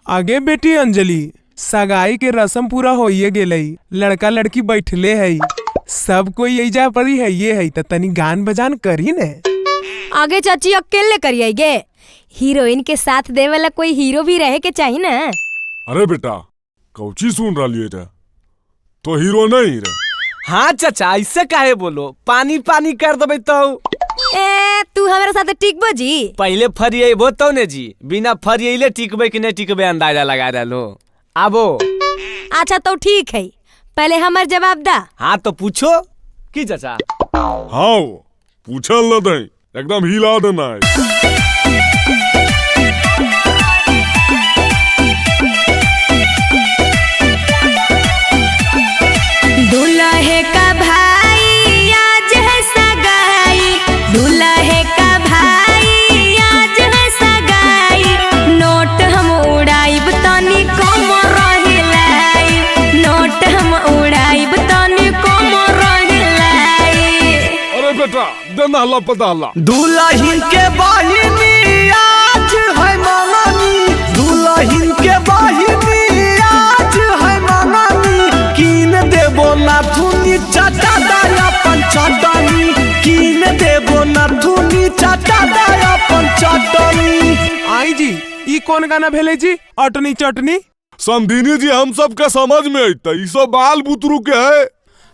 आगे बेटी अंजलि, सगाई के रस्म पूरा होइए गेलई, लड़का लड़की बैठले है, सब कोई एजा परी है ये है, त तनी गान बजान करी ने। आगे चाची अकेले करिए गे, हीरोइन के साथ दे वाला कोई हीरो भी रहे के चाहिए ना। अरे बेटा कौची सुन रही रे, तो हीरो नहीं रे। हाँ चाचा ऐसे काहे बोलो, पानी पानी कर देबे तो। ए तू हमारे साथ टिकबो जी? पहले फरिएबो तो ने जी, बिना फरिएले टिकबे कि नहीं टिकबे अंदाजा लगा रहो। आबो। अच्छा तो ठीक है, पहले हमार जवाब दा। हाँ तो पूछो की चाचा। हाँ पूछल न दे, एकदम हिला देना है। दूल्हे का भाई आज है सगाई, दूल्हे का भाई आज है सगाई, नोट हम उड़ाइब तनी कम रहिलाई, नोट हम उड़ाइब तनी कम रहिलाई। अरे बेटा देना हल्ला पता हल्ला। दुल्हन के बहिनी आज है मंगनी, दुल्हन के बहिनी आज है मंगनी, कीन देबो नाथुनी चाचा दाया पंचटनी, कीन देबो नाथुनी चाचा दाया पंचटनी। आई जी ई कौन गाना भेले जी, अटनी चटनी? समधिनी जी हम सब के समझ में अइता, ई सब बाल बुतरू के है।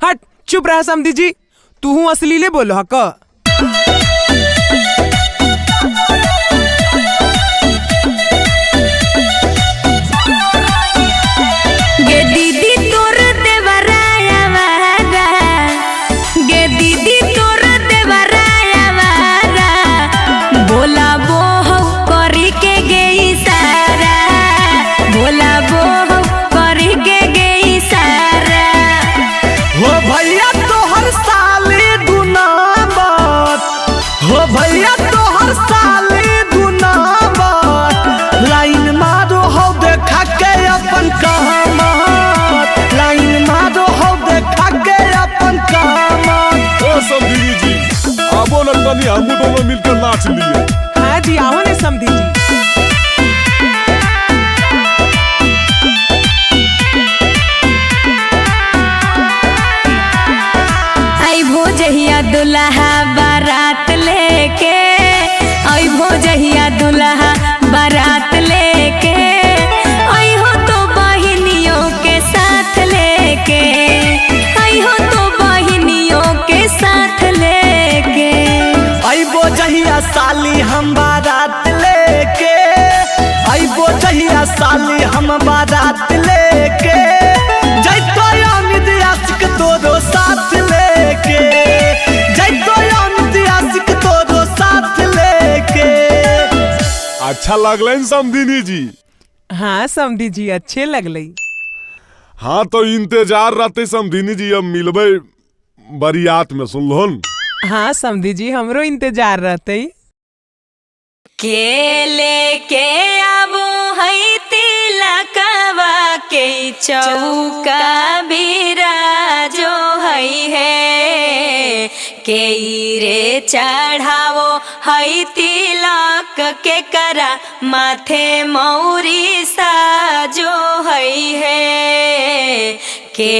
हट चुप रहा समधी जी, तू असलीले बोलो हक। गे दीदी तोर देवराया वारा, गे दीदी तोर देवराया वारा, बोला बो हौ करी के गे इशारा, बोला बो हौ करी के गे इशारा। हो भैया तोहर साली दुनामत, हो भैया तोहर साली दुनामत, लाइन मारो हो देखा के अपन कामत, लाइन मारो हो देखा के अपन कामत। ओ समधिनी जी आबो न तनी हमू दोनों मिलकर नाच लिए। हाँ जी आओ ने समधी जी। अइभो जहिया दुल्हा बारात लेके, अइभो जहिया दुल्हा बारात लेके, अइहो तो बहिनियों के साथ लेके, अइहो तो बहिनियों के साथ लेके। अइबो जहिया साली हम बारात लेके, अइबो जहिया साली हम बारात लेके, जैतो अमित आशिक तोरो साथ लेके, जैतो अमित आशिक तोरो साथ लेके। अच्छा लगल समधिनी जी? हाँ समधी जी अच्छे लगल। हाँ तो इंतजार रहते समधिनी जी, अब मिलबे बरियात में, सुन लो। हाँ समधी जी हमरो इंतजार रहते। के लेके आबो है तिलकवा के चौका बिराजो है हे, के रे चढ़ावो है तिलक के करा माथे मौरी साजो है हे, के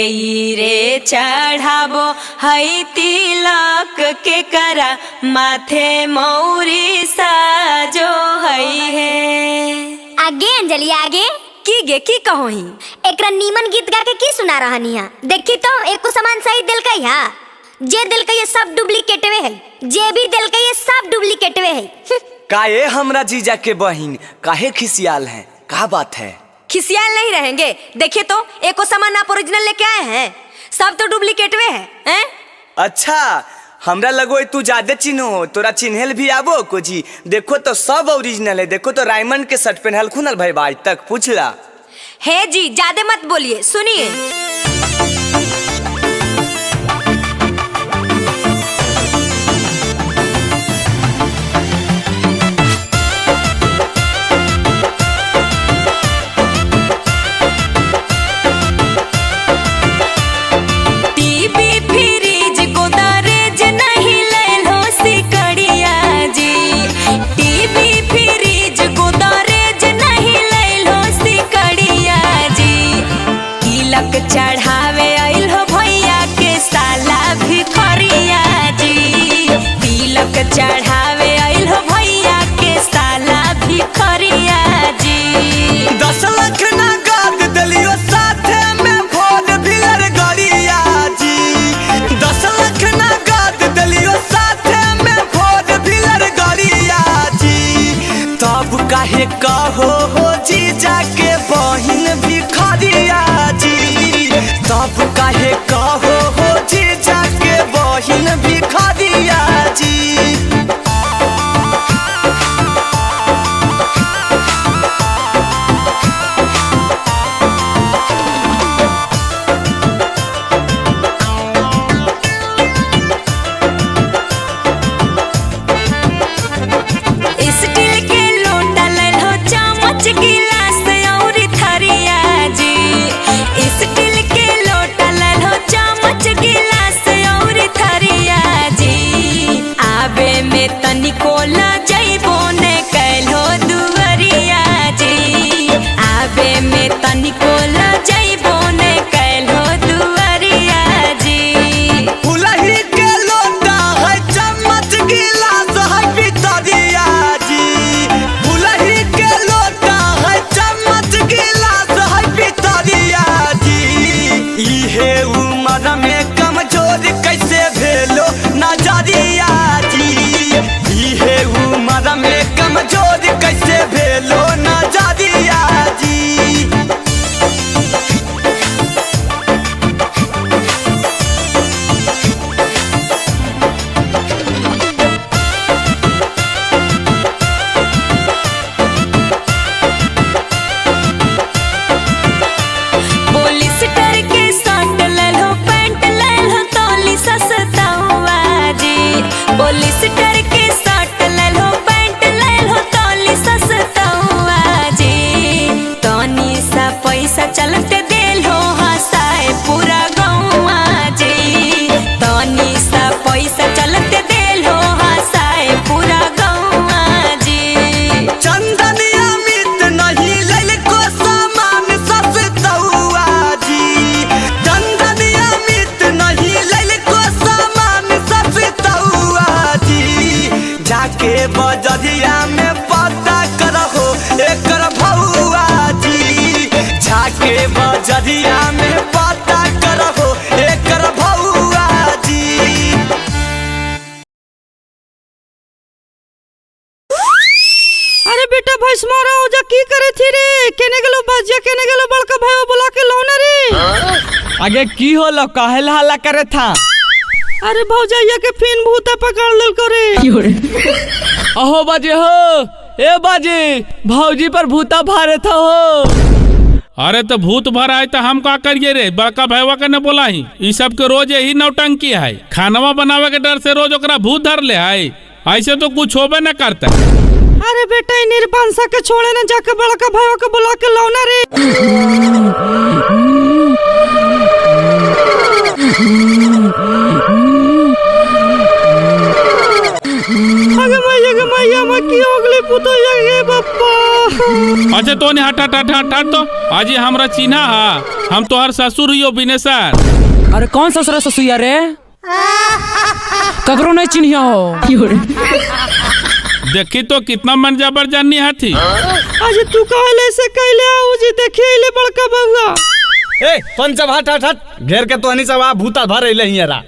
रे चढ़ावो है तिलक के करा माथे मौरी साजो है हे। आगे अंजलि आगे की गे की कहो ही, एकरा नीमन गीत गा के की सुना रहनी है? देखी तो एको सामान सही दिलकई हा, जे दिलकई है सब डुप्लीकेटवे है, जे भी दिलकई है सब डुप्लीकेटवे है। काहे हमरा जीजा के बहिन काहे खिसियाल है, का बात है? खिसियाल नहीं रहेंगे, देखिए तो एको सामान आप ओरिजिनल लेके आए हैं, सब तो डुप्लीकेटवे है, हैं? अच्छा हमरा लगो है तू ज्यादा चिन्हो, तोरा चिन्हल भी आबो को जी, देखो तो सब ओरिजिनल है, देखो तो रायमंड के शर्ट पहनल खुनल भाई भाई तक पूछला। हे जी ज्यादा मत बोलिए, सुनिए। टीवी फ्रिज गोदरेज नहीं लेलो सिकड़िया जी, टीवी फ्रिज गोदरेज नहीं लेलो सिकड़िया। तब काहे कहो हो जीजा के बहिन भिखरिया जी, तब काहे कहो हो जीजा के बहिन भिखरिया जी। स्टील के लोटा ललो चम्मच गिलास और थरिया जी। स्टील के लोटा ललो चम्मच गिलास और थरिया जी। आबे में तनिको ल जइबो ने कैलो दुअरिया जी। आबे में तनिको ल जइबो ने कैलो दुअरिया जी। फुलही के लोटा है चम्मच गिलास है पितरिया जी, फुलही के लोटा है चम्मच गिलास है पितरिया जी। इहे उम्र में कमजोर कैसे भेलो नजरिया जी, इहे उम्र में कमजोर कैसे भेलो नजरिया जी। पुलिस डर के शर्ट ललो पैंट ललो तोली सस्ता जी। पुलिस डर के शर्ट ललो पैंट ललो तोली सस्ता जी। तनी सा पैसा चलते देलो हंसाए पूरा गौआ जी। तनी सा पैसा चलते देलो हंसाए पूरा गौआ जी। चंदन अमित नहीं लैल को सामान सस्तौआ जी, चंदन अमित नहीं लैल को सामान सस्तौआ जी। जाके बजरिया में पता करहो एकर भौआ जी, जाके बजरिया में पता करहो एकर भौआ जी। अरे बेटा भैंस मारा ओजा की करे थी रे? केने गेलो बाजिया, केने गेलो बड़का भाई बुला के लाओ ना रे। आगे की होलो काहे ला हल्ला करे था? अरे भौजाइया के फिन भूता पकड़ लेलको रे। अहो बाजे हो, ए बाजे भौजी पर भूता भारे था हो। अरे तो भूत भर आए तो हम का करिए रे, बड़का भैया के न बोला ही। ई सब के रोज यही नौटंकी है, खानवा बनावे के डर से रोज ओकरा भूत धर ले है, ऐसे तो कुछ होबे न करता। अरे बेटा ई निर्बंसा के छोड़े ना, जाके बड़का भाई के बुला के लाओ ना रे। अगे मैया गे मैया मैं की हो गेली पुतोया गे बप्पा। अच्छा तो नहीं हट हट हट हट हट तो आज ये हमरा चिन्हा हा, हम तोहर ससुर हियो बिनेसर। अरे कौन ससुर ससुया रे, ककरो नहीं चिन्हिया हो। देखी तो कितना मन जबर जानी हाथी। आज तू काहे ऐसे कैले आऊ जी, देखी अइले बड़का बउआ। ए तोन सब हट हट हट, घेर के तोहनी सब आ भूता भर अइले हियारा।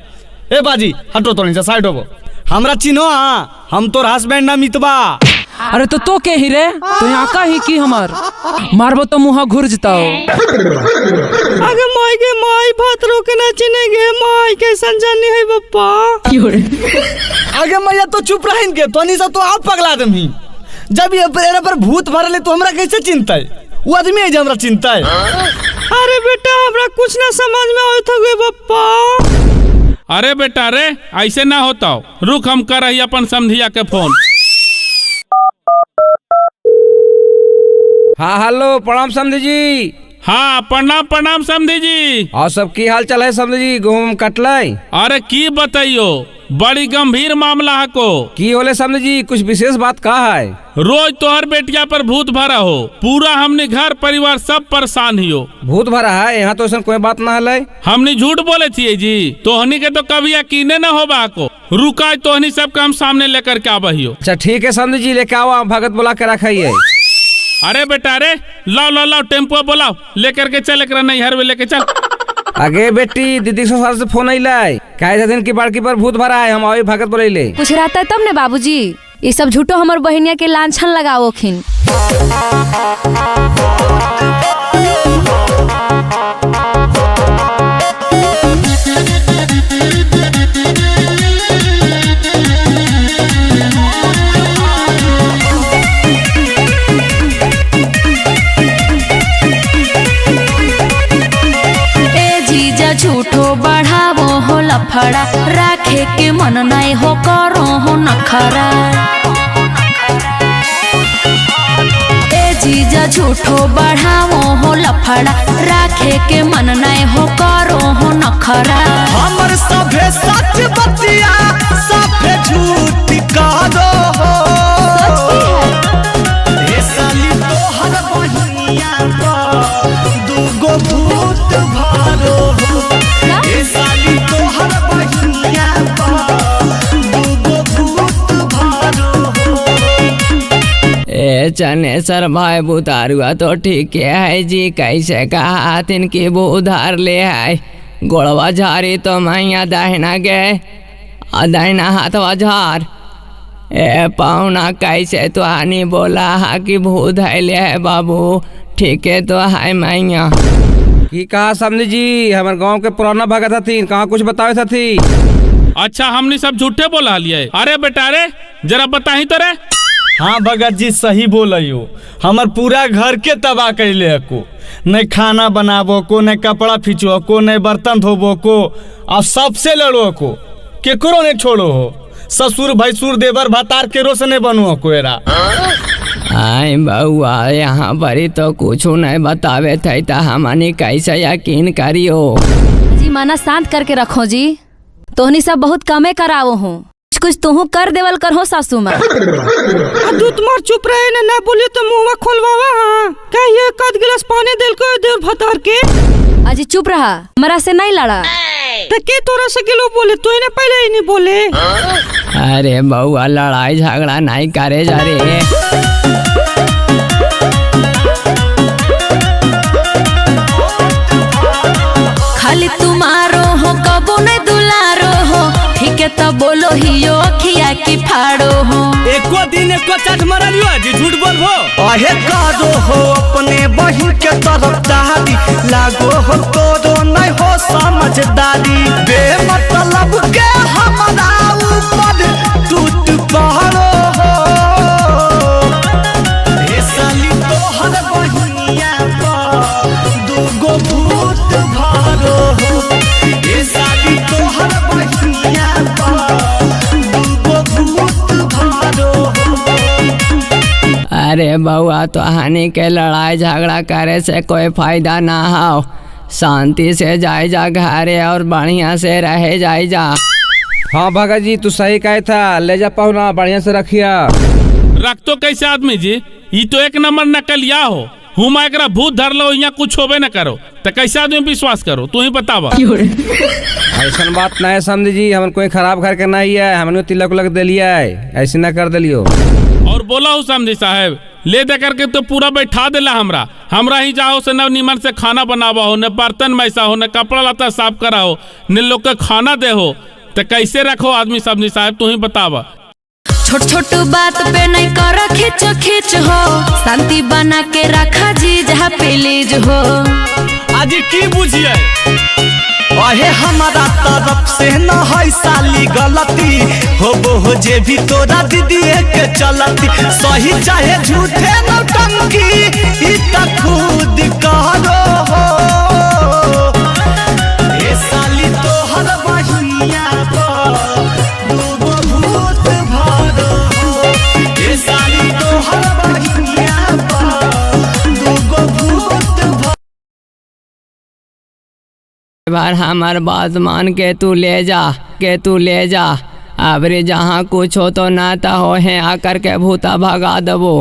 ए बाजी हटो तोहनी से साइड होबो, हमरा चिन्हो हां, हम तोर हस्बैंड ना मितबा। अरे तो के ही रे, तो यहाँ का ही की हमार मारबो तो मुँह घुर जताओ। अगे माई गे माई भात रोके ना चिन्हे गे माई, कैसन जानी है बप्पा। आगे मैया तो चुप रहिन के तोहनी सब तो आप पगला दमही। जब ये एरा पर भूत भरले तो हमरा कैसे चिंता है, वो आदमी है जे हमरा चिंता है। अरे बेटा हमरा कुछ ना समझ में आवत हो बप्पा। अरे बेटा रे ऐसे ना होता, रुक हम कर रही अपन समधिया के फोन। हाँ हेलो, प्रणाम समधी जी। हाँ प्रणाम प्रणाम समधी जी। और सब की हाल चाल है समधी जी? गेहूं कटलै? अरे की बताइयो, बड़ी गंभीर मामला है को। की होले समधी जी, कुछ विशेष बात का है? रोज तोहर बेटिया पर भूत भरा हो, पूरा हमने घर परिवार सब परेशान हियो। भूत भरा है? यहाँ तो ऐसा कोई बात ना है। हमने झूठ बोले थी जी, तोहनी के तो कभी यकीने न हो बा को। रुका तोहनी सब के हम सामने लेकर के आबहियो। अच्छा ठीक है समधी जी, लेके आओ, भगत बुला के रखिए। अरे बेटा रे लाओ लाओ लाओ टेम्पो बुलाओ, लेकर के चल एकरा नैहर में लेके चल। अगे बेटी दीदी ससुराल से फोन अइलै, कहे छथिन कि बड़की पर भूत भरा है, हम अभी भगत बोलैले। कुछ रहता तब ने बाबूजी, ये सब झूठो हमर बहनिया के लांछन लगावोखिन। ए जीजा झूठो बढ़ावो हो लफड़ा, राखे के मन नहीं हो करो हो नखरा। ए जीजा झूठो बढ़ावो हो लफड़ा, राखे के मन नहीं हो करो हो नखरा। हमर सभे सच बतिया सभे झूठ करो हो। हे साली तोहर बहिनिया पर दूगो भूत भरो हो। हे साली तोहर बहिनिया पर दूगो भूत भरो हो। ए चनेसर भाई बुतारुआ तो ठीक है जी, कैसे कहा तिनकी वो उधार ले है। गोड़वा झारी तो मैया दाहिना गए आ दाहिना हाथवा झार। ए पाहुना कैसे तो आनी बोला हा कि भूत है ले है बाबू, ठीक है तो है मैया। की कहा समझी जी, हमारे गांव के पुराना भगत हथिन, कहाँ कुछ बतावे थी। अच्छा हमने सब झूठे बोला लिए। अरे बेटा रे जरा बताही तो रे। हाँ भगत जी सही बोलियो, हमर पूरा घर के तबाह कैले हको। नहीं खाना बनाबो को, नहीं कपड़ा खींचो को, नहीं बर्तन धोबो को, आ सबसे लड़ो को, केकरो नहीं छोड़ो हो। ससुर भैंसुर देवर भतार केरो से नहीं बनो को एरा। आय बउआ यहाँ पर तो कुछ नहीं बतावे थे तो हमनी कैसे यकीन करियो। जी माना शांत करके रखो जी, तोहनी सब बहुत कमे करावो हो, कुछ तुहू कर देवल कर हो सासू माँ। दूध मार चुप रहे ना, ना बोलिए तो मुँह खोलवावा। हाँ कहिए कद गिलास पानी दिल को देव भतार के। अजी चुप रहा, मरा से नहीं लड़ा। तो के तोरा से गिलो बोले, तो ना पहले ही नहीं बोले। अरे बउआ लड़ाई झगड़ा नहीं करे जा रे। खाली तुम्हारो हो कबो नहीं दुलारो हो, ठीक है तो बोलो हियो अखिया की फाड़ो हो। एको दिन एको चाट मरलियो जी झूठ बोलबो। अहे करो हो अपने बहिन के तरफदारी, लागो हो तोरो नहीं हो समझदारी। बेमतलब के हमरा ऊपर टूट पड़ो हो। हे साली तोहर बहिनिया पर दूगो भूत भरो हो। हे साली तोहर बहिनिया पर दूगो भूत भरो हो। अरे बउआ तो हानि के लड़ाई झगड़ा करे से कोई फायदा ना हो, शांति से जाए जा घरे और बढ़िया से रहे जाए जा। हाँ भगत जी तू सही कहे था, ले जा पाहुना बढ़िया से रखिया। रख तो कैसे आदमी जी, ये तो एक नंबर नकलिया हो। हुमा एकरा भूत धर लो, यहाँ कुछ होबे न करो तो कैसे आदमी विश्वास करो, तू ही बतावा। ऐसा बात नहीं समझी जी, हमन कोई खराब घर के नहीं है, हमने तिलक उलक दिलिया है, ऐसे ना कर दिलियो। और बोला हूँ समझी साहेब, ले दे करके तो पूरा बैठा देला हमरा। हमरा ही जाओ से न नीमन से खाना बनावा हो, न बर्तन मैसा हो, न कपड़ा लत्ता साफ करा हो, न लोग के खाना दे हो, तो कैसे रखो आदमी समझी साहब, तू ही बतावा। छोट छोट बात पे नहीं कर खींच खींच हो, शांति बना के रखा जी जहाँ प्लीज हो। आज की बुझिए अहे हमारा तरफ से न है साली गलती, होबो हो जे भी तोरा दीदी के चलती। सही चाहे झूठे नौटंकी ई त खुद करो हो। हे साली तोहर बहिनिया पर दूगो भूत भरो हो। हे साली तोहर बहिनिया पर दूगो भूत भरो। बार हमार बात मान के तू ले जा, के तू ले जा। अबरे जहाँ कुछ हो तो ना ता हो है आकर के भूता भगा दबो।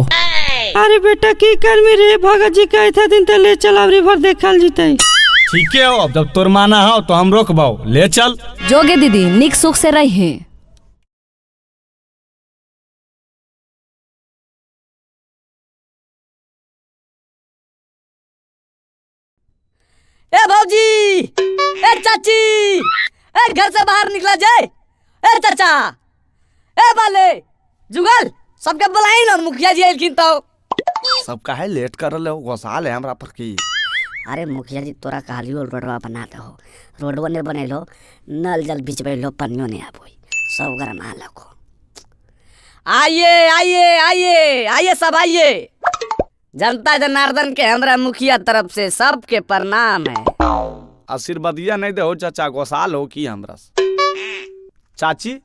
अरे बेटा की कर मेरे भगत जी कहे थे दिन ते ले चल अबरी भर देखल जीते। ठीक है हो, अब जब तोर माना हो तो हम रोकबाओ, ले चल। जोगे दीदी निक सुख से रही है। ए भौजी, ए चाची, ए घर से बाहर निकला जाए, ए चाचा, ए बाले, जुगल सबके बुलाई ना, मुखिया जी आइलखिन तो। सब काहे लेट कर रहे हो, गोसाल है हमरा पर की। अरे मुखिया जी तोरा कहलियो रोडवा बना दहो, रोडवा नहीं बनेलो, नल जल बिछबैलो, पानियो नहीं आबो, सब गरमा लगो। आइए आइए आइए आइए सब आइए। जनता जनार्दन के हमरा मुखिया तरफ से सबके प्रणाम है। आशीर्वादिया नहीं दे हो चाचा, गोसाल हो की हमरा से। चाची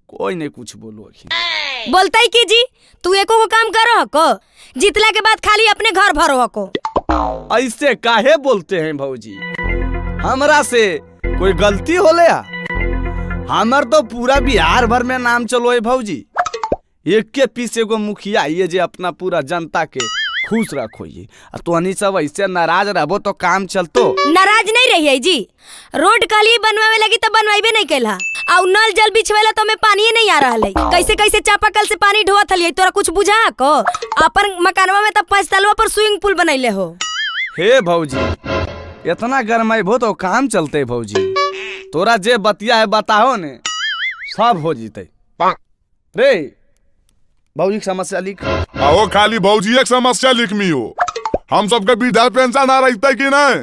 कोई नहीं कुछ बोलो। बोलते की जी तू एको को काम करो हको, जीतला के बाद खाली अपने घर भरो हको। ऐसे काहे बोलते हैं भौजी, हमरा से कोई गलती होले? हमर तो पूरा बिहार भर में नाम चलो है भौजी। एक के पीछे एगो मुखिया ये जे अपना पूरा जनता के खुश रखो। ये तो सब ऐसे नाराज रहबो तो काम चलतो। नाराज नहीं रही है जी, रोड कहली बनवावे लगी तो बनवाइबे नहीं कैला, और नल जल बिछवेला तो में पानी नहीं आ रहा है। कैसे कैसे चापाकल से पानी ढोवत हलिए, तोरा कुछ बुझा को? अपन मकानवा में तो 5 तलवा पर स्विमिंग पूल बनैले हो। हे भौजी इतना गरमाइबो तो काम चलते भौजी। तोरा जे बतिया है बताओ ने, सब हो जीते। रे भौजी की समस्या लिख। आओ खाली भौजी एक समस्या लिखमी हो, हम सबके वृद्धा पेंशन आ रही कि नहीं?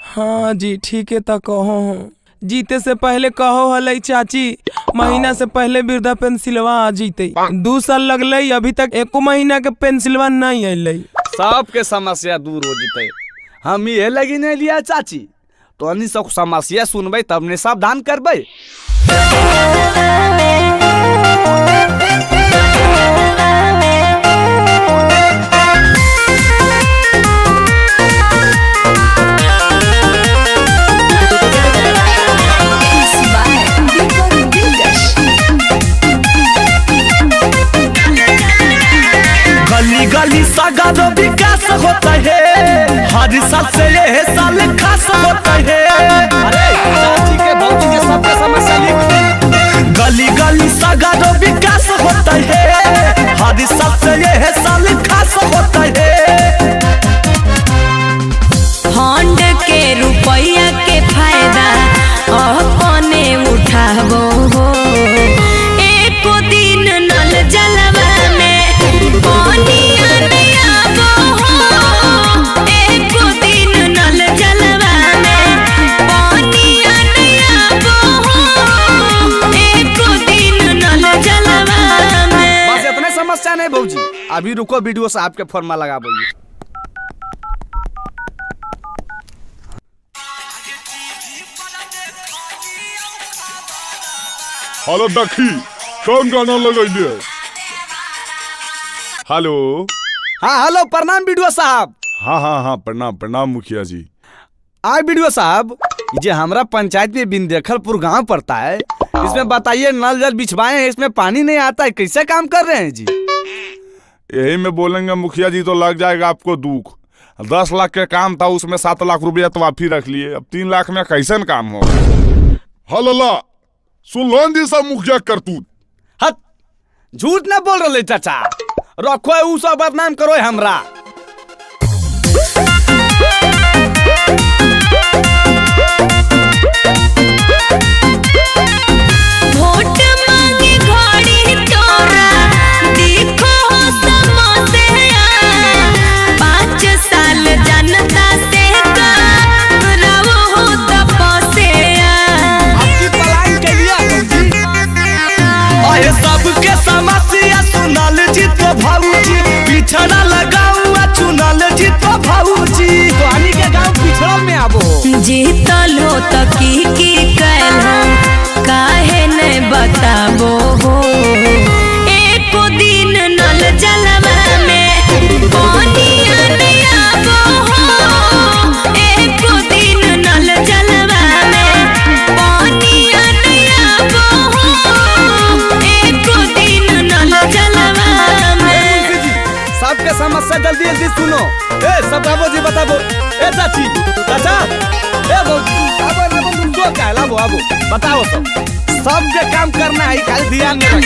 हाँ जी ठीक है तो कहो, जीते से पहले कहो हले चाची महीना से पहले वृद्धा पेंसिलवा आ जीते। 2 साल लगल, अभी तक एको महीना के पेंसिलवा नहीं अल। सबके समस्या दूर हो जीते, हम ये लगी नहीं लिया चाची। तो अन्य सब समस्या सुनबे तब ने सावधान करबे। गली गली सगरो विकास होता है, हर साल से ये साल खास होता है। अरे चाची के भौजी के सबके समस्या लिख। गली गली सगरो विकास होता है, हर साल से ये साल खास होता है। फंड के रुपया के फायदा अपने उठाबो हो, एको दिन नल जलवा में पानी आबो हो, एको दिन नल जलवा में पानी आबो हो, एको दिन नल जलवा में। बस इतने समस्या नहीं भौजी, अभी रुको वीडियो से आपके फॉर्मा लगाबो। हेलो दखी कौन गाना लगैले? हेलो। हाँ हेलो, प्रणाम वीडियो साहब। हाँ हाँ हाँ प्रणाम प्रणाम मुखिया जी। आए वीडियो साहब, ये हमारा पंचायत में बिंदेखलपुर गांव पड़ता है, इसमें बताइए नल जल बिछवाए हैं, इसमें पानी नहीं आता है, कैसे काम कर रहे हैं जी? यही में बोलेंगे मुखिया जी तो लग जाएगा आपको दुख। 10 लाख के काम था, उसमें 7 लाख रुपया तो आप ही रख लिए, अब 3 लाख में कैसे काम हो? हेलो ला सुन लो जी सब मुखिया करतूत। हट झूठ ना बोल रहे चाचा, रखो है सब बदनाम करो हमरा। वोट मांगे घड़ी तोरा देखो समस्या, 5 साल जनता से कराओ हो तपस्या। आपकी पलायन के लिए अरे सबके समस्या सुनल जी तो भाऊजी, पिछड़ा लगाऊआ चुनल जी तो भाऊजी। तोहनी के गांव पिछड़ल में आबो। जीतल हो तो की कैल हो, काहे नहीं बताबो हो, एको दिन नल जलवा में पानी आबो हो, एको दिन नल जलवा में पानी आबो हो, एको दिन नल जलवा में। सबके समस्या जल्दी जल्दी सुनो। ए सब बाबू जी बताबो। ए चाची चाचा ए भौजी आबो ना बंदूक काहे लाबो आबो बताओ सब। सबके काम करना है, खाली ध्यान में रख।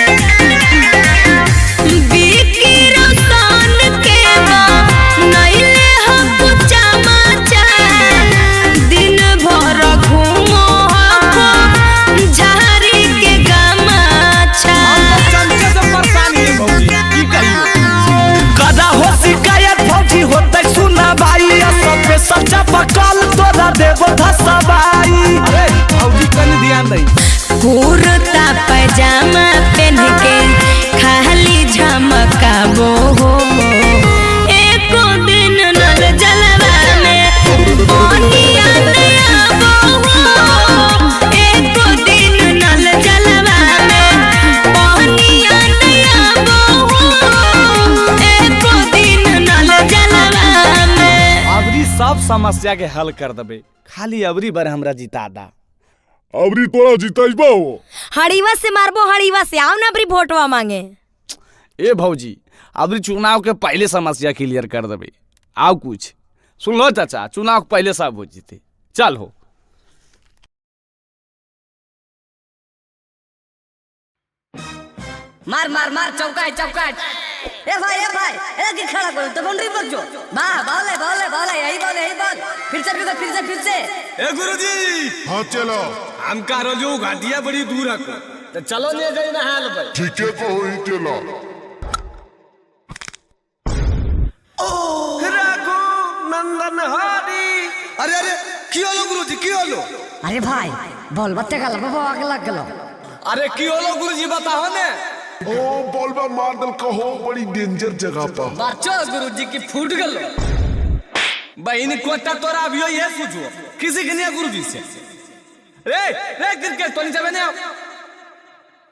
दिन भर घूमो झारी के गमाछा। चमचे से समस्या के हल कर देबे, खाली अबरी बार हमरा जिता दा। अबरी तोरा जितैबो? हड़ीवा से मारबो, हड़ीवा से। आओ ना अबरी वोटवा मांगे। ए भौजी, अबरी चुनाव के पहले समस्या क्लियर कर देबे। आओ कुछ सुन लो चाचा, चुनाव के पहले सब हो जीते। चल हो। मार मार मार, चौका है चौका है। ए भाई ए भाई, ए की खड़ा करो तो बाउंड्री पर जो। वाह बॉल है बॉल है बॉल है, यही बॉल है यही बॉल। फिर से फिर से फिर से फिर से। ए गुरुजी। हाँ चलो। हम कह रहो जो घाटिया बड़ी दूर है तो चलो ले जाई ना हाल भाई। ठीक है को ही चलो। ओ रघु नंदन हरि। अरे अरे की होलो गुरुजी, की होलो? अरे भाई बॉल बत्ते गल बाबा आगे लग गलो। अरे की होलो गुरुजी बताओ ने। ओ बॉल मार दल कहो, बड़ी डेंजर जगह पर। बच्चो गुरुजी की फूट गलो। बहन कोटा तोरा अभियो ये सूझो किसी के नहीं गुरुजी से। रे रे क्रिकेट तो नहीं जाबे ने।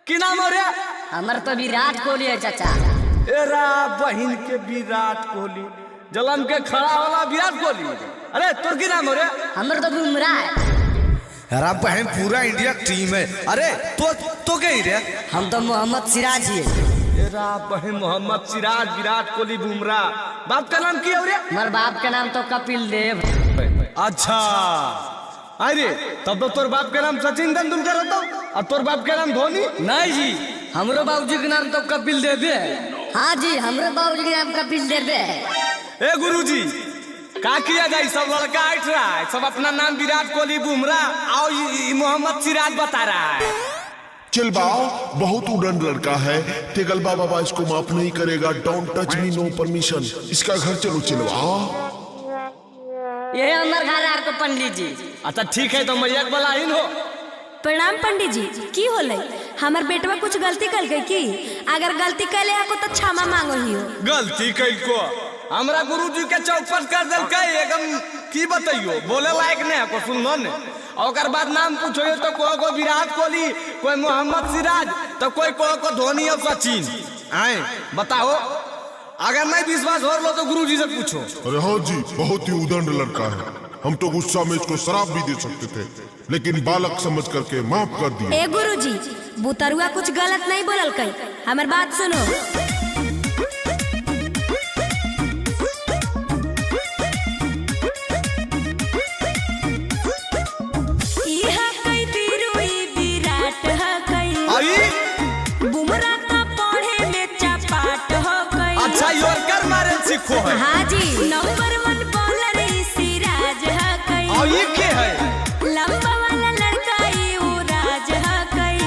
की नाम हो रे? हमर तो विराट कोहली है चाचा। ए रा बहन के विराट कोहली, जलम के खड़ा वाला विराट कोहली। अरे तोर की नाम हो रे? हमर तो बुमराह है। अरे बहन पूरा इंडिया टीम है। अरे तो के ही रे? हम तो मोहम्मद सिराज ही है। एरा बहन मोहम्मद सिराज, विराट कोहली, बुमराह। बाप का नाम की हो रे? हमारे बाप का नाम तो कपिल देव। अच्छा अरे तब तो तोर बाप के नाम सचिन तेंदुलकर होता और तोर बाप के नाम धोनी? नहीं जी, हमरो बाबूजी के नाम तो कपिल देव है। हाँ जी, हमरो बाबूजी के नाम कपिल देव है। ए गुरुजी का किया जाए, सब लड़का ऐठ रहा है, सब अपना नाम विराट कोहली, बुमराह और मोहम्मद सिराज बता रहा है। चल बाओ, बहुत उड़न लड़का है। तेगलबा बाबा इसको माफ नहीं करेगा। Don't touch me, no permission. इसका घर चलो चिलवा। ये हमार घर आपको पंडित जी। अच्छा ठीक है, तो मैया के बलाइन हो। प्रणाम पंडित जी। की होले? हमार बेटवा कुछ गलती कल गई की? अगर गलती कैले हको तो क्षमा मांगो ही हो। गलती कैल को हमरा गुरुजी के चौपट कर देलकै एकदम, की बतैयो, बोले लायक नहीं है को सुनलो ने। और ओकर बाद नाम पूछो तो कोई को विराट कोहली, कोई मोहम्मद सिराज, तो कोई कोई को धोनी और सचिन। आए बताओ, अगर नहीं विश्वास हो लो तो गुरुजी से पूछो। अरे हाँ जी, बहुत ही उदंड लड़का है। हम तो गुस्सा में इसको शराब भी दे सकते थे, लेकिन बालक समझ करके माफ कर दिए। ए गुरुजी, बुतरुआ कुछ गलत नहीं बोलल कई, हमर बात सुनो। अच्छा यॉर्कर मारे सीखो है। हाँ जी, नंबर 1 बॉलर सिराज है कई। और ये के है? लंबा वाला लड़का ई वो राज है कई।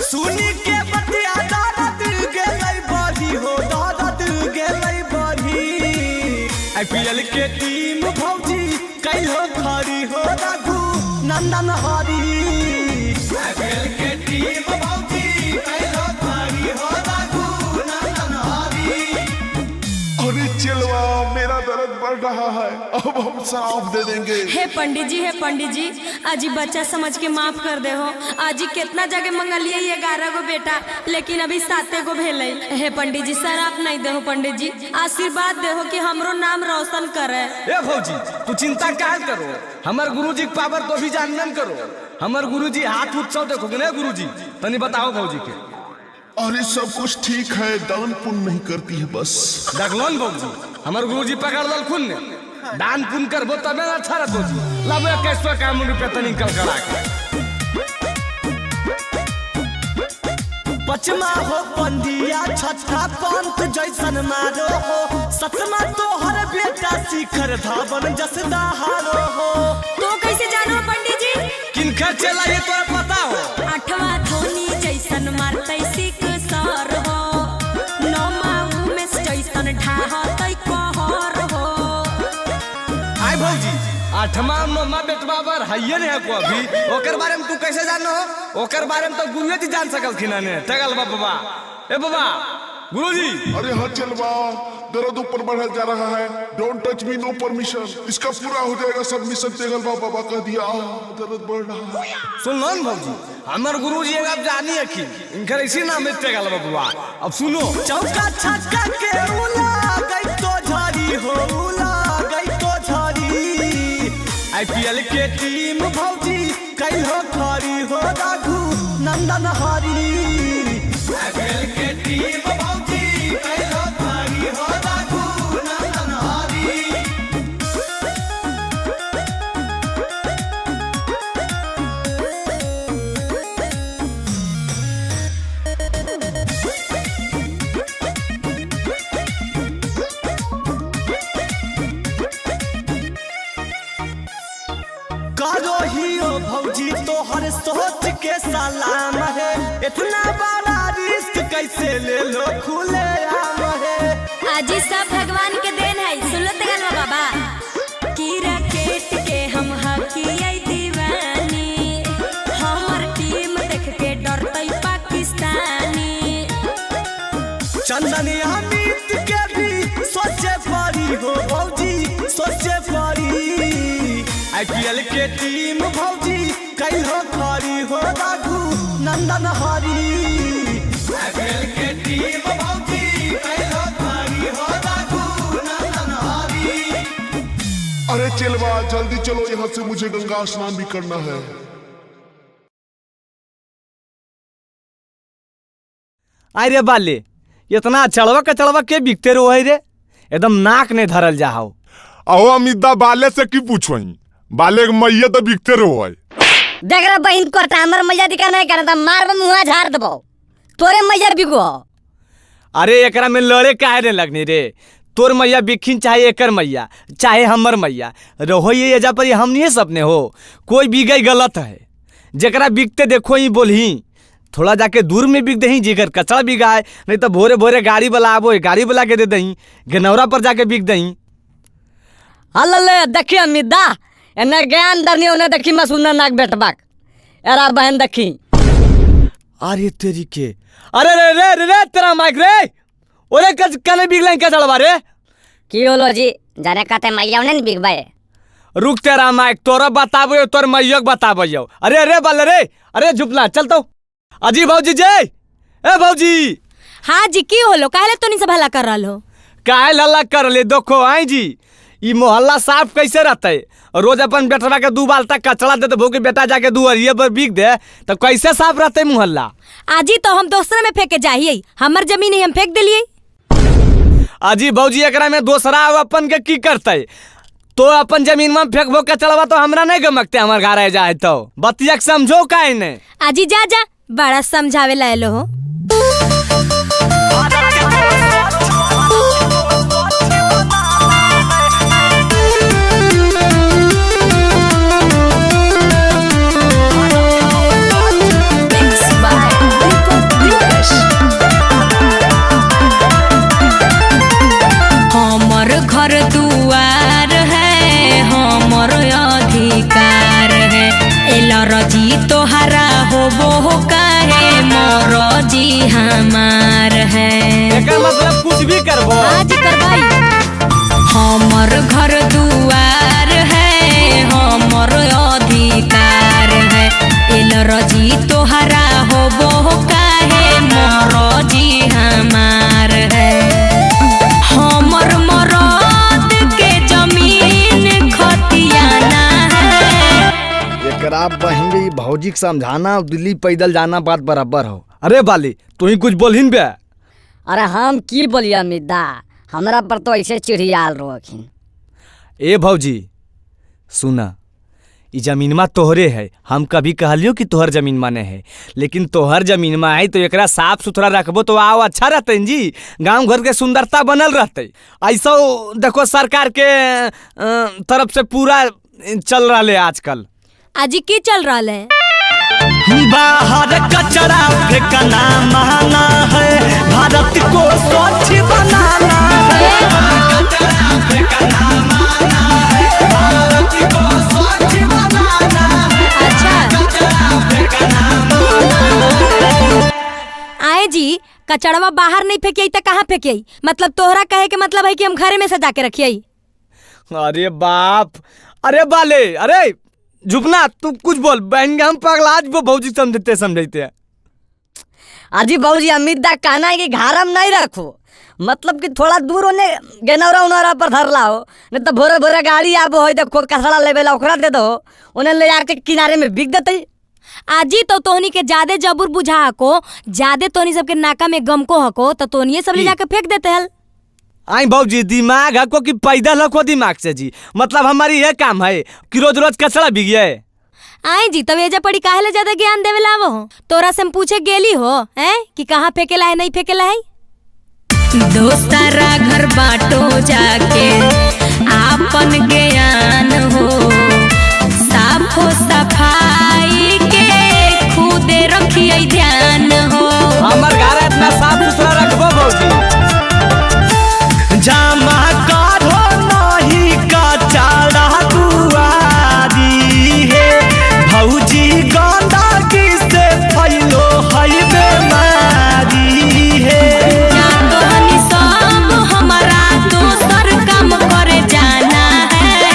सुनी के बतिया दादा दिल गेलै बढ़ी हो, दादा दिल गेलै बढ़ी। आईपीएल के टीम भौजी कैल हो खड़ी हो, रघु नंदन हरी। आईपीएल के टीम भौजी कैल हो खड़ी हो, रघु नंदन हरी। अरे चलवा, मेरा दर्द बढ़ रहा है, अब हम शराब दे देंगे। हे पंडित जी, हे पंडित जी, आजी बच्चा समझ के माफ कर दे हो। आजी कितना जगह मंगलिए 11 गो बेटा, लेकिन अभी 7 गो भेलै। हे पंडित जी, शराब नहीं दे हो पंडित जी, आशीर्वाद दे हो कि हमरो नाम रोशन करे। ए भौजी, तू चिंता काहे करो, हमर गुरुजी के पावर तो भी जानन करो। हमर गुरुजी हाथ उत्सव देखोगे ना गुरुजी, तनी बताओ भौजी के। अरे सब कुछ ठीक है, दान पुण्य नहीं करती है बस। देखलो न भौजी, हमर गुरुजी पकड़ ललखुन ने, दान पुण्य करबो तबे ना अच्छा रहतो जी। लाबो 2151 रुपया तनी निकल करा के। पचमा हो पंडिया, छठा पंत जैसन मारो हो, सतमा तोहर बेटा शिखर धवन जस दहारो हो। तो कैसे जानो पंडित जी? किनकर चला ये तोरा पता हो? आठवा धोनी जैसन मारतै सिख सर हो, नौमा उमेश जैसन ढाहतै कहर हो। आय भौजी, आठमा नौमा बेटवा पर हइये नहीं है को अभी, ओकर बारे में तू कैसे जानो हो? ओकर बारे में तो गुरुए जी जान सकलखिन ने। तगल बाबा, ए बाबा गुरुजी। अरे हाँ चलवा, दर्द ऊपर बढ़ा जा रहा है। Don't touch me, no permission. इसका पूरा हो जाएगा सबमिशन। तेगल बाबा कह दिया, दर्द बढ़ रहा है। सुन लो भौजी, हमर गुरुजी अब जानी है कि इनकर इसी नाम है तेगल बाबा। अब सुनो, चौका छक्का के उला गई तो झड़ी हो, उला गई तो झड़ी। आईपीएल के टीम भौजी कई हो खरी हो राघु नंदन हरी। आईपीएल के टीम भौजी कई हो खरी हो राघु नंदन हरी। करो ही ओ भौजी तोहर सोच के सलाम है, इतना बड़ा रिस्क कैसे ले लो खुले आम है। आजी सब भगवान के देन है, सुन लो तगन बाबा। की रैकेट के हम हकियै दीवानी, हमर टीम देख के डरतै पाकिस्तानी। चंदन अमित के भी सोचे पड़ी हो भौजी सोचे पड़ी। आईपीएल के टीम भौजी कई हो खरी हो राघु नंदन हरी। आईपीएल के टीम भौजी कई हो खरी हो राघु नंदन हरी। अरे चलवा जल्दी चलो यहाँ से, मुझे गंगा स्नान भी करना है। अरे बाले इतना चढ़वा कचड़वा के बिकते रहो है रे, एकदम नाक नहीं धरल जाओ। अहो अमिता बाले से की पूछो, बाले के मैया तो बिकते रहो है। देख रे बहिन कोरता हमर मैया दिखा नहीं करता, मार मुँह झाड़ देबो तोरे मैया बिको। अरे एकरा में लड़े काहे रे लगनी रे, तोर मैया बिखिन चाहे एकर मैया चाहे हमर मैया रहो, ये एजा पर हमनिए सपने हो, कोई बिगई गलत है। जकरा बिकते देखो ही बोलही, थोड़ा जाके दूर में बिक दही जिगर कचरा बिगाए, नहीं तो भोरे भोरे गाड़ी वाला आबो गाड़ी वाला के दे दही, गनौरा पर जाके बिक दही। हल्ले देखी अमित दा एने ज्ञान दरनी ओने देखी मसूना नाक बेटबाक एरा बहन देखी। अरे तेरी के, अरे रे रे रे रे तेरा माइक रे, ओरे कच कने बिगलन कचड़वा रे। की होलो जी जाने कहते मैया ने बिगबाए। रुक तेरा माइक तोरा बताबो तोर मैया के बताबो। अरे अरे बाल रे, अरे झुपला चल तो अजी भौजी जय ए भौजी। हाँ जी की होलो, काहे तो नहीं सब हल्ला कर रहल हो? काहे हल्ला कर ले देखो आई जी, ई मोहल्ला साफ कैसे रहते, रोज अपन बेटवा के 2 बाल्टा कचरा दे भो के बेटा जाके दुआरिये पर बिक दे तो कैसे साफ रहते मोहल्ला। आजी तो हम दोसरा में फेंके जाहिए, हमर जमीन है हम फेंक दिलिए। अजी भौजी एकरा में दोसरा अपन के की करते, तो अपन जमीन में फेंकबो कचड़वा तो हमरा नहीं गमकते, हमर घर आ जाए तो बतिया समझो काहे ने। आजी जा जा बड़ा समझावे लायलो हो। हमर घर दुआर है हमर अधिकार है, एलर्जी तोहरा होबो काहे मोर जी हमार है। एकर मतलब कुछ भी करबो आज करबाई। हमर घर दुआर है हमर अधिकार है, एलर्जी तोहरा होबो काहे मोर जी हमार है। हमर मरद के जमीन खतियाना है। एकरा बहिन के भौजी के समझाना दिल्ली पैदल जाना बात बराबर हो। अरे बाली तू ही कुछ बोलहिन बे। अरे हम की बोलिया अमित दा, हमरा पर तो ऐसे चिढ़ियाल रोखिन। ए भौजी सुना, ई जमीनमा तोहरे है, हम कभी कहलियो कि तोहर जमीन माने है, लेकिन तोहर जमीन में आई तो एकरा साफ सुथरा रखबो तो आओ अच्छा रहते जी, गांव घर के सुंदरता बनल रहते। ऐसा देखो सरकार के तरफ से पूरा चल रहा है आजकल। आजी की चल रहा है? बाहर कचरा फेंकना माना है, भारत को स्वच्छ बनाना है। कचरा फेंकना माना है, भारत को स्वच्छ बनाना है। अच्छा कचरा फेंकना माना है। आए जी कचड़वा बाहर नहीं फेंकिए तो कहाँ फेंकिए? मतलब तोहरा कहे के मतलब है कि हम घरे में सजा के रखिए। अरे बाप, अरे बाले, अरे झुकना तू कुछ बोल बहन हम पगला वो भौजी समझते समझते हैं। अजी भौजी अमित दा कहना है कि घर हम नहीं रखो, मतलब कि थोड़ा दूर होने गेनौरा उनौरा पर धरला हो, नहीं तो भोरे भोरे गाड़ी आबो है देखो कचरा लेवे ला ओकरा दे दो, उन्हें ले जाके किनारे में बिक देते। आजी तो तोहनी के ज्यादा जबूर बुझा हको, ज्यादा तोहनी सबके नाका में गमको हको तो तोहनी सब ले जाके फेंक देते हल। आई भाजी दिमाग हको कि पैदल हको दिमाग से जी, मतलब हमारी यह काम है कि रोज रोज कचरा बिगिए। आई जी तब एजा पड़ी काहे ले ज्यादा ज्ञान देवे लावो हो? तोरा से हम पूछे गेली हो हैं कि कहाँ फेंकेला है नहीं फेंकेला है। दोस्तारा घर बाटो जाके आपन ज्ञान हो, साफो सफाई के खुदे रखिए ध्यान हो। हमर घर इतना साफ सुथरा रखबो भौजी। जमा करो नहीं कचरा दुआरी हे भौजी, गंदगी से फैलो है बीमारी हे। तोहनी सब हमारा दोसर काम करे जाना है,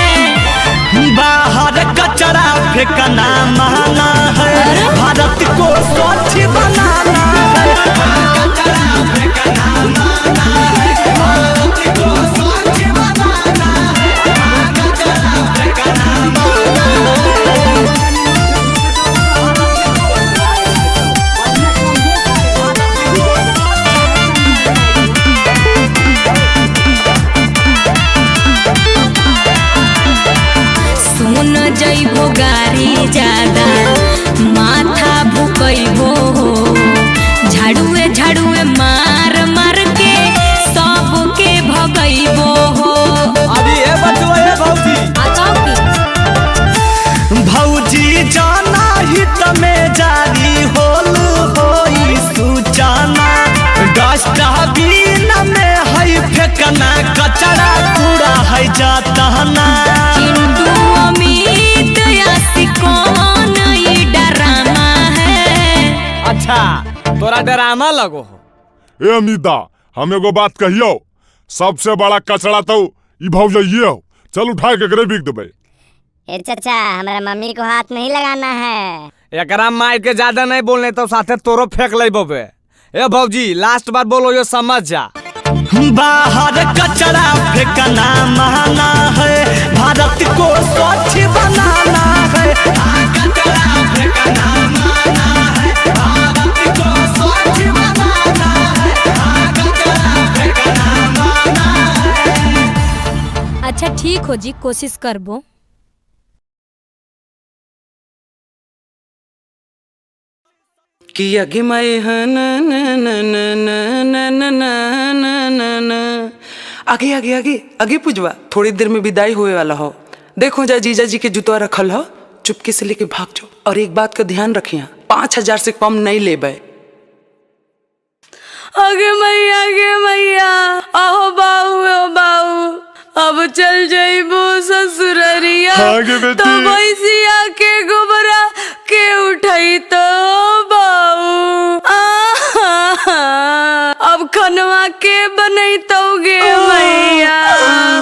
बाहर कचरा फेंकना माना है, भारत को स्वच्छ बनाना है। कचरा फेंकना माना है, भारत को स्वच्छ बनाना है, कचरा फेंकना माना है। सुन जइबो गारी ज्यादा माथा भुकइबो हो, झाड़ुए झाड़ुए मार मार के सबके भगइबो हो। अभी ए बचवा ए भौजी भौजी जाना हित में जारी होल होई सूचना, डस्टबिन में है फेंकना कचरा कूड़ा है जातना। चिंटू अमित यासी कौन ई डरामा है। अच्छा तोरा डरामा लगो हो। ए अमिता हम एगो बात कहियो, सबसे बड़ा कचरा तो ई भौजइये हो, चल उठा के एकरे बिक देबै। ए चाचा हमारा मम्मी को हाथ नहीं लगाना है। एकरा मार के ज्यादा नहीं बोलने तो साथे तोरो फेंक लेबो। ए भौजी लास्ट बार बोलो यो समझ जा। बाहर कचरा फेंकना माना है, भारत को स्वच्छ बनाना है। कचरा फेंकना माना है, भारत को स्वच्छ बनाना है, कचरा फेंकना माना है। अच्छा ठीक हो जी, कोशिश करबो। कि अगे मैं न न न न न न न न न आगे आगे आगे आगे पुजवा, थोड़ी देर में विदाई होए वाला हो। देखो जा जीजा जी के जुतवा रखल हो, चुपके से लेके भाग जाओ। और एक बात का ध्यान रखिया, 5000 से कम नहीं लेबे। आगे मैया आगे मैया, आओ बाऊ ओ बाऊ, अब चल जाइबो ससुररिया तो भैंसिया के गोबरा के उठाई तो बाऊ, अब खनवा के बनई तो गे मैया,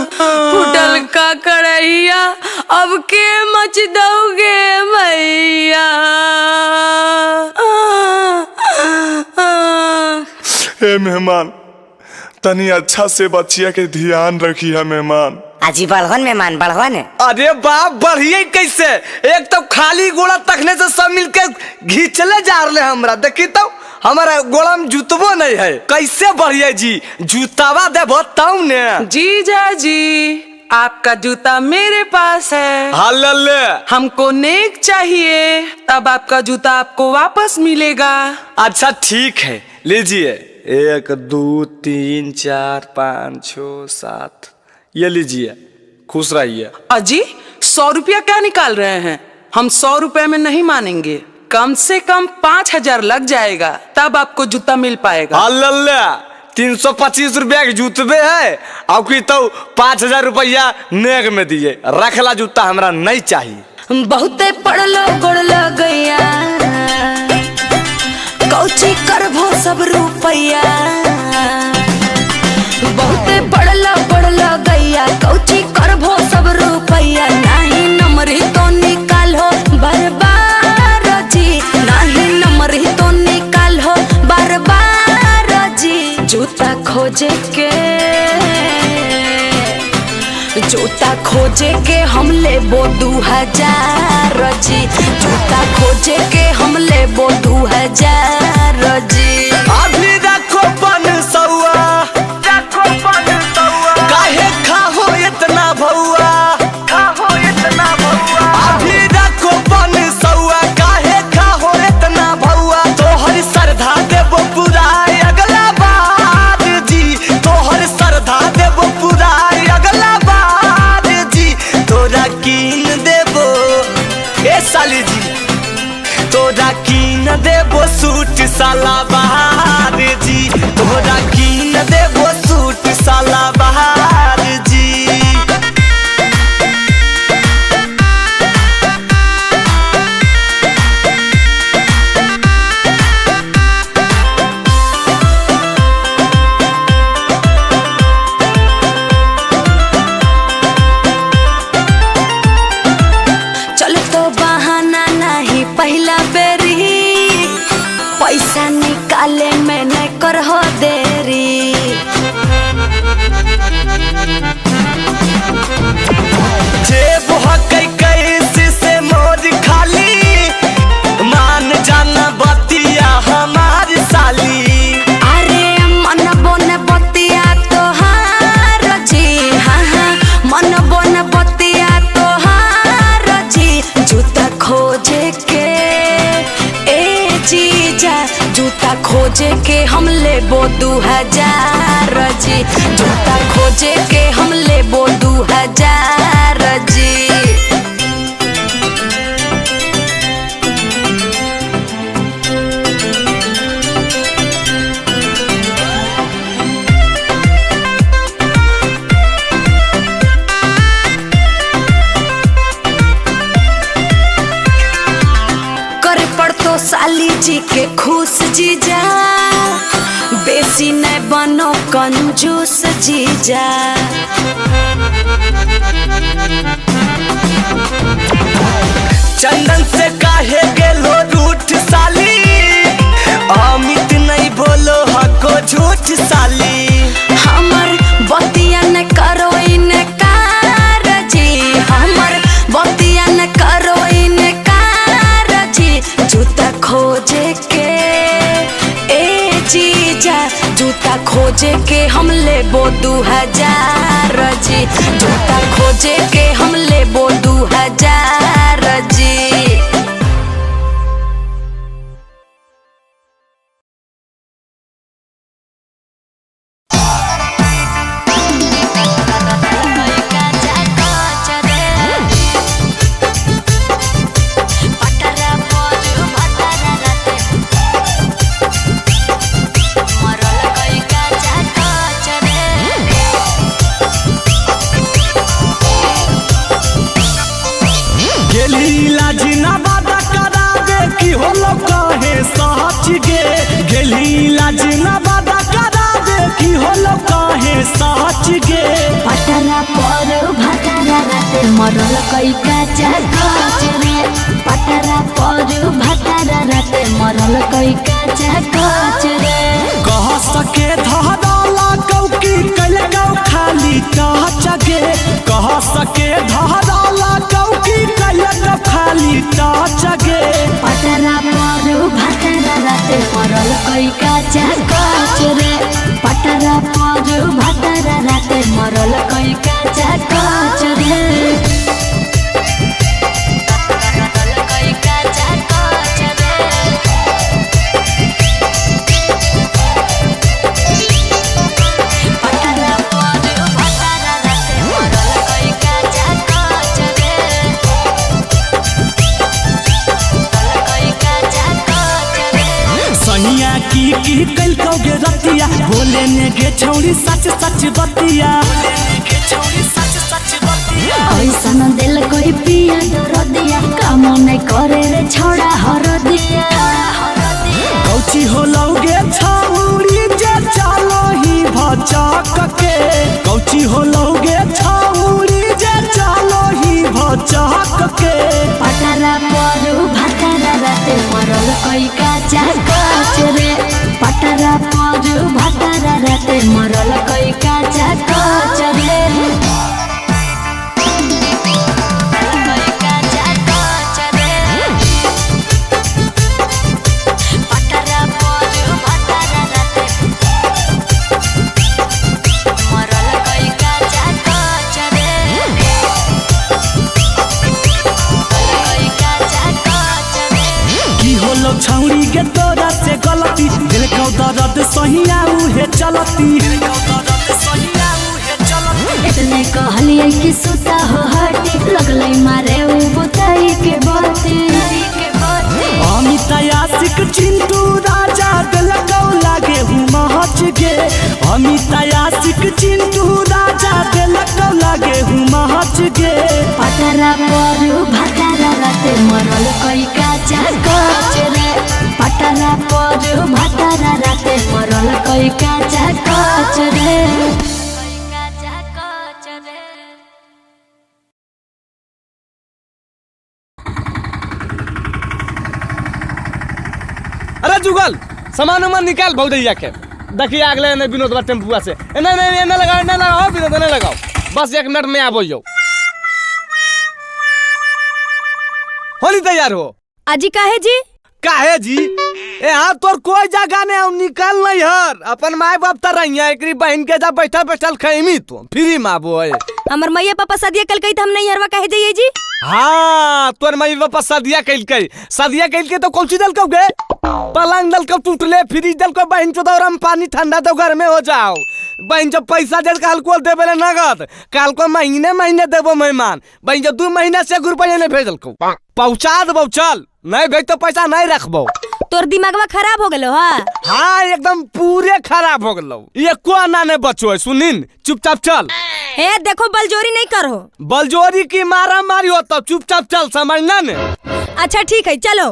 फुटल का कढ़ैया अब के मच दोगे मैया। हे मेहमान तनी अच्छा से बच्चिया के ध्यान रखी है मेहमान। अजी बढ़वन मेहमान बढ़वन। अरे बाप बढ़िए कैसे, एक तो खाली गोड़ा तखने से सब मिलके घिंचले जा रहे हमरा, देखी तो हमारा गोड़ा में जुतबो नहीं है, कैसे बढ़िए जी जूतावा देबो तब ने। जीजा जी आपका जूता मेरे पास है, हाल ले हमको नेक चाहिए, तब आपका जूता आपको वापस मिलेगा। अच्छा ठीक है लीजिए, 1 2 3 4 5 6 7 ये लीजिए, खुश रहिए। अजी 100 रुपया क्या निकाल रहे हैं, हम 100 रुपये में नहीं मानेंगे, कम से कम 5000 लग जाएगा तब आपको जूता मिल पाएगा। अल्लाह 325 रुपया के जूतबे है, आपकी तो 5000 रुपया नेग में दिए, रखला जूता हमरा नहीं चाहिए। बहुते पढ़लो गोड़ लगैया, कौची करभो सब रुपैया, बहुते पढ़लो गोड़ लगैया, कौची करभो सब रुपैया, नाही नमरी तो निकालो बार बार जी, नाही नमरी तो निकालो बार बार जी, जूता खोजे के जूता खोजे के हम लेबो 2000 जी, जूता खोजे के हम लेबो 2000 जी। अभी रखो 500, रखो 500, काहे खाहो इतना भौआ, खाहो इतना भौआ। अभी रखो 500, काहे खाहो इतना भौआ। तोहर श्रद्धा देबो पूरा अगला बार जी, तोहर श्रद्धा देबो पूरा अगला बार जी। तोरा कीन देबो ए साली जी, तोरा कीन देबो सूट साला बहार जी, तोरा कीन देबो सूट साला बहार जी। चल तो बहाना नहीं पहला बेरी, पैसा निकाले में न करहो देरी। जेब हकै कैसे से मोर खाली, मान जाना बतिया हमार साली। अरे मन बोन बतिया तोहार जी, हाँ हाँ मन बोन बतिया तोहार जी। जूता खोजे के ए जीजा, जूता खोजे के हम लेबो 2000 जी, जूता खोजे के हम लेबो 2000 जी। करे पड़तो साली जी के खुश जीजा, बेसी न बनो कंजूस जीजा। चंदन से काहे गेलो रूठ साली, अमित नहीं बोलो हको झूठ साली। हमर बतिया न करो इनकार जी, हमर बतिया न करो इनकार जी। जूता खोजे के ए जीजा, जूता खोजे के हम लेबो 2000 जी, जूता खोजे के हम लेबो 2000 जी। साच गे पटरा पर भटरा राते मरल कई काचा काच रे, पटरा पर भटरा राते मरल कई काचा काच रे। कह सके धराला कौकी कल कौ खाली टच गे, कह सके धराला कौकी कल कौ खाली टच गे। पटरा पर भटरा राते मरल कई काचा काच रे, पटरा पर भटरा राते मरल कई काचा काच रे। सैया की कल कौगे रतिया, बोले ने गे छौड़ी सच सच बतिया। ऐसन दिल कोई पिया डर दिया, काम नहीं करे रे छोड़ा हर दिया। कौची हो लौगे छौड़ी जे चलो ही भचक के, कौची हो लौगे छौड़ी जे चलो ही भचक के। पटरा पर भटरा राते मरल कई काचा काच रे, पटरा पर भटरा राते मरल कई काचा काच रे। सहिया उहे चलती। इतने कहलिए कि सुता हो हटी लगलै मारे उ बुताई के बाती। अमित आशिक चिंटू राजा दिलकौ लागे हूँ महच गे। अमित आशिक चिंटू राजा दिलकौ लागे हूँ महच गे। पटरा पर भटारा राते मरल कई काचा कच रे। पटरा पर भटारा राते मरल कई काचा कच रे। अरे जुगल सामान उमान निकाल भौजैया के। देखिए अगले ने विनोद बा टेम्पुआ से। नहीं नहीं नहीं लगाओ, नहीं लगाओ विनोद, नहीं लगाओ, बस 1 मिनट में आबो यो। होली तैयार हो अजी? काहे जी? काहे जी? ए हाँ तोर कोई जगह नहीं निकाल नहीं हर अपन माय बाप तर रही है एकरी बहन के जा बैठल बैठल खैमी तो फ्री में आबो है। हमर मैया पापा सदिया कल कही त हम नहीं हरवा काहे जाइए जी? हाँ तोर माई पापा सदिया कइलकै, सदिया कइलकै तो कौन चीज दलकौ गे? पलंग दलकौ टूटले, फ्रिज दलकौ बहन चोदौरा में पानी ठंडा तो घर में हो जाओ। बहन जब पैसा दे काल को देबे ले नगद, काल को महीने महीने देबो मेहमान। बहन जब 2 महीना से 1 रुपया नहीं भेजलकौ। पहुंचा देबो चल, नहीं भेज तो पैसा नहीं रखबो। तोर दिमागवा खराब हो गेलो? हाँ हाँ एकदम पूरे खराब हो गेलो, एको आना नहीं बचो है। सुनिन चुपचाप चल। ए देखो बलजोरी नहीं करो। बलजोरी की मारा मारी हो तब चुपचाप चल, समझना ने? अच्छा ठीक है चलो।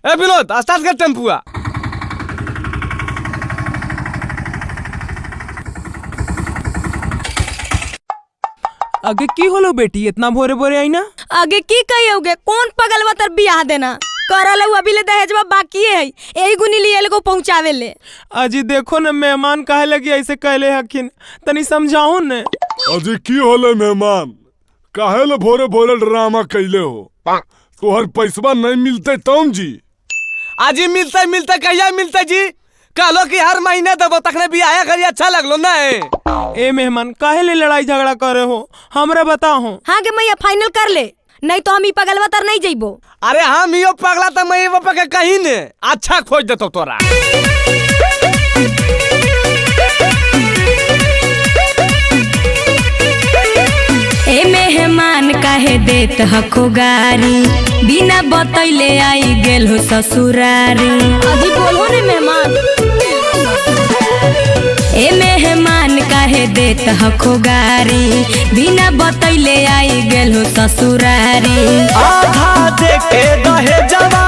ए विनोद स्टार्ट कर टेम्पुआ। आगे की होलो बेटी इतना भोरे भोरे आई ना? आगे की कहियोगे, कौन पगलवा तर बियाह देना करल अभी ले दहेजवा बाकी है, यही गुनी लिए को पहुंचावे ले। अजी देखो न मेहमान काहे लगी ऐसे कहले हकिन, तनी समझाओ ने। अजी की होले मेहमान, काहे ले भोरे भोरे ड्रामा कैले हो? तोहर पैसवा नहीं मिलते तौन जी? अजी मिलते मिलते कहिया मिलते जी? कहलो कि हर महीने देबो तखने बियाह करी अच्छा लगलो ना। ए मेहमान काहे ले लड़ाई झगड़ा करे हो, हमरा बताओ। हाँ के मैया फाइनल कर ले, नहीं तो हम ई पगलवा तर नहीं जइबो। अरे हम यो पगला त मैं बापा के कहीं ने अच्छा खोज देतो तोरा। ए मेहमान काहे देत हको गारी, बिना बतैले आई गेल हो ससुरारी। अजी बोलो ने मेहमान। ए मेहमान काहे देत हको गारी, बिना बतैले आई गेल हो ससुरारी। आधा देके दहेजवा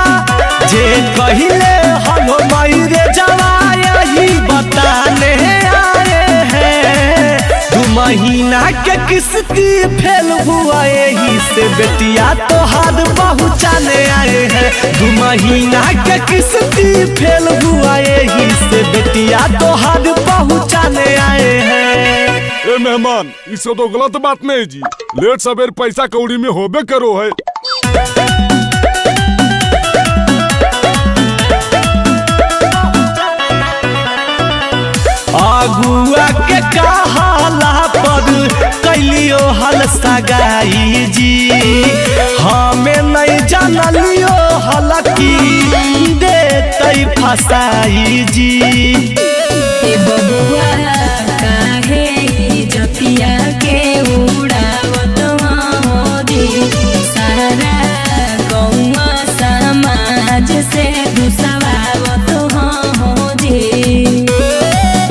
जे कहिले हलो माई रे जवा, यही बताने आए हैं। 2 महीना के किस्ती फेल हुआ यही से बेटिया तोहार पहुँचाने आए हैं। 2 महीना के किस्ती फेल हुआ यही से बेटिया तोहार पहुँचाने आए हैं। ए मेहमान इसो तो गलत बात नहीं जी, लेट सवेर पैसा कौड़ी में होबे करो है। अगुआ के कहाला पर कैलियो हल सगाई जी, हमें नहीं जानलियो हल की देतई फसाई जी। ए बबुआ काहे इज्जतिया के उड़ावत हो जी, सारा गौवा समाज से दुसवावत हो जी।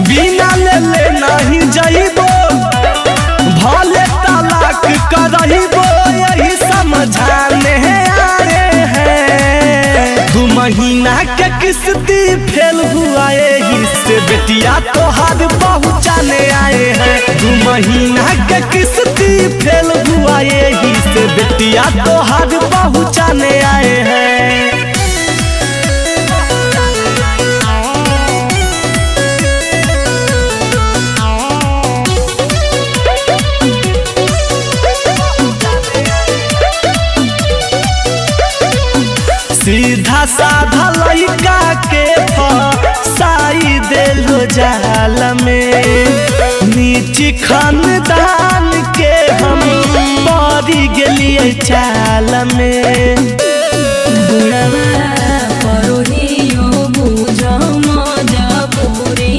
बिना ले नहीं जाइबो भले तलाक करइबो, यही समझाने आए हैं। 2 महीना के किस्ती फेल हुआ यही से बेटिया तोहार पहुँचाने आए हैं। 2 महीना के किस्ती फेल हुआ यही से बेटिया तोहार पहुँचाने आए हैं। सीधा साधा लड़का के फसाई देलो जाल में, नीची खानदान के हम पड़ी गेलिए चाल में। बुढ़वा परोहियो बुझो मजबूरी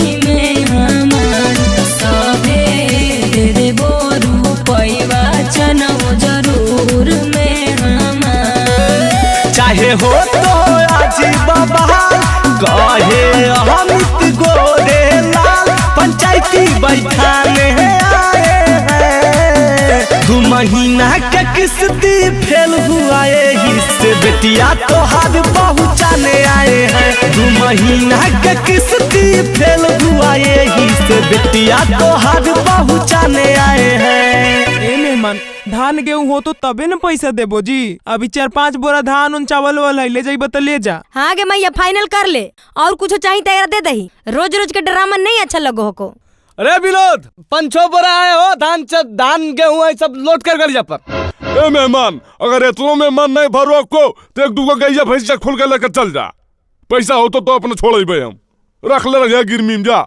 बेटी बैठाने आए हैं। 2 महीना के किस्ती फेल हुआ यही से बेटिया तोहार पहुँचाने आए हैं। 2 महीना के किस्ती फेल हुआ यही से बेटिया तोहार पहुँचाने आए हैं। ए मेहमान, धान गेहूं हो तो तबे न पैसा देबो जी। अभी 4-5 बोरा धान उन चावल वाल है, ले जाइबा तो ले जा। हाँ गे मैया, फाइनल कर ले, और कुछ चाहिए तैयार दे दही। रोज रोज के ड्रामा नहीं अच्छा लगो को। अरे विनोद, 5-6 बोरा आए हो धान, धान गेहूं है सब लोड कर गलिया पर। ए मेहमान, अगर इतनों में मन नहीं भरो को तो 1-2 गैया भैंसा खोल के लेकर चल जा। पैसा हो तो अपने छोड़ हम रख ले रहे गिरमीम जा।